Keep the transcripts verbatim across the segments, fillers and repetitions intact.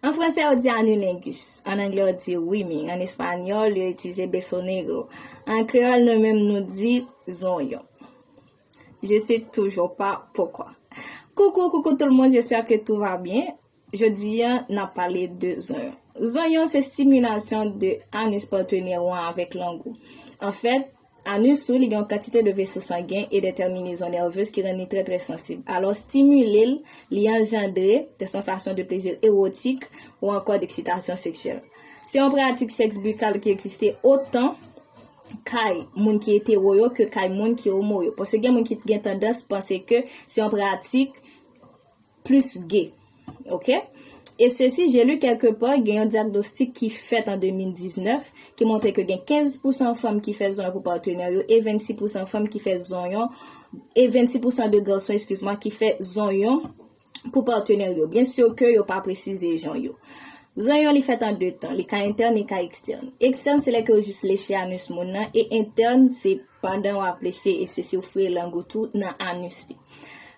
An fransè, yo di anilingus. An anglè, yo di rimming. An espanyòl, yo itilize beso negro. An kreyòl, nou menm, nou di zonyon. Je sais toujours pas pourquoi. Coucou, coucou tout le monde, j'espère que tout va bien. Jodi a, n ap pale de zonyon. Zonyon se stimulation de anus partenaire ou avec langue ou. An fèt, anus ou li gen yon kantite de vaisseaux sanguins et des terminaisons nerveuses ki rann li trè, trè sansib. Alò, stimile l, li anjandre des sensations de plaisir érotique ou encore d'excitation sexuelle. Se yon pratik sèks bikal ki egziste otan kay moun ki etero yo ke kay moun ki omo yo. Paske gen moun ki gen tandans panse ke se yon pratik plis gay. Ok? E sesi, j'ai lu quelque part, gen yon dyagnostik ki fèt an de mil diznèf ki montre ke gen kenz pousan fanm ki fè zonyon pou patnè yo e vennsis pousan fanm ki fè zonyon, e vennsis pousan de gason, eskiz mwa, ki fè zonyon pou patnè yo. Byen si ke yo pa presize jan yo. Zonyon li fèt an de tan, li ka entèn e ka ekstèn. Ekstèn se lè ke yo jis leche anus moun nan, e entèn se pandan w ap leche e sesi ou foure lang ou tou nan anus li.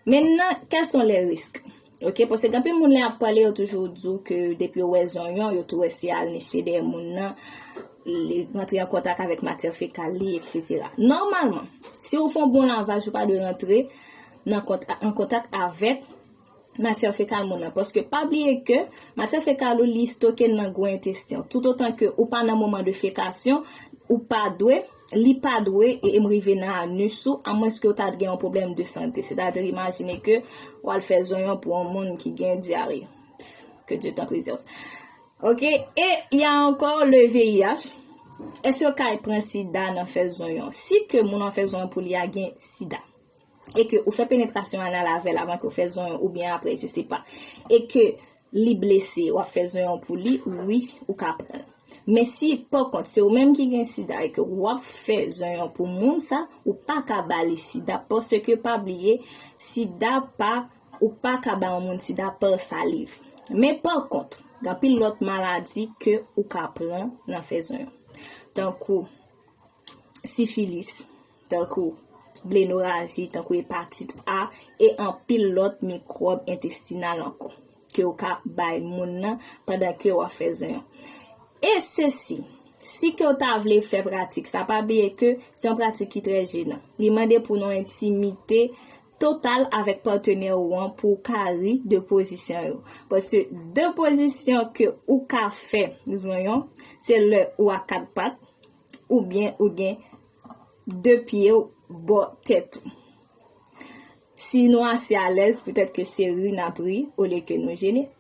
Maintenant, quels sont les risques? Ok, paske gen anpil moun lè y ap pale, yo toujou di w ke depi yo wè zonyon, yo tou wè se al niche dèyè moun nan, li rantre an kontak avèk matyè fekal li, etsetera. Nòmalman, si ou fè yon bon lavaj, ou pa dwe rantre nan kont-, an kontak avèk matyè fekal moun nan. Paske pa bliye ke matyè fekal ou li stoke nan gwo entesten. Toutotan ke ou pa nan moman de fekasyon, ou pa dwe, li pa dwe e, e rive nan anus ou, amwenske ou ta gen yon pwoblèm de sante. Sètadi, imajine ke w al fè zonyon pou yon moun ki gen dyare. Que Dieu t'en préserve. Ok, et il y a encore le V I H. Èske yo ka pran sida nan fè zonyon? Si ke moun w ap fè zonyon pou li a gen sida, e ke ou fè penetrasyon anal avè l avan ke w fè zonyon oubyen apre, je sais pas, e ke li blese, w ap fè zonyon pou li, wi, ou ka pran l. Men si, pa kont, se ou menm ki gen sida e ke w ap fè zonyon pou moun sa, ou pa ka ba li sida, paske pa bliye, sida pa, ou pa ka ba yon moun sida pa saliv. Men pa kont, gen anpil lòt maladi ke ou ka pran nan fè zonyon. Tankou sifilis, tankou blenoraji, tankou epatit A, e anpil lòt mikwòb entestinal ankò ke ou ka bay moun nan pandan ke w ap fè zonyon. E sesi, si ke w ta vle fè pratik sa, pa bliye ke se yon pratik ki trè jenan. Li mande pou nou entimite total avèk patnè ou an pou w ka ri de pozisyon yo. Paske de pozisyon ke ou ka fè zonyon, se lè ou a kat pat, oubyen ou gen de pye w bò tèt ou. Si nou ase alèz, petèt ke se ri n ap ri olye ke nou jene.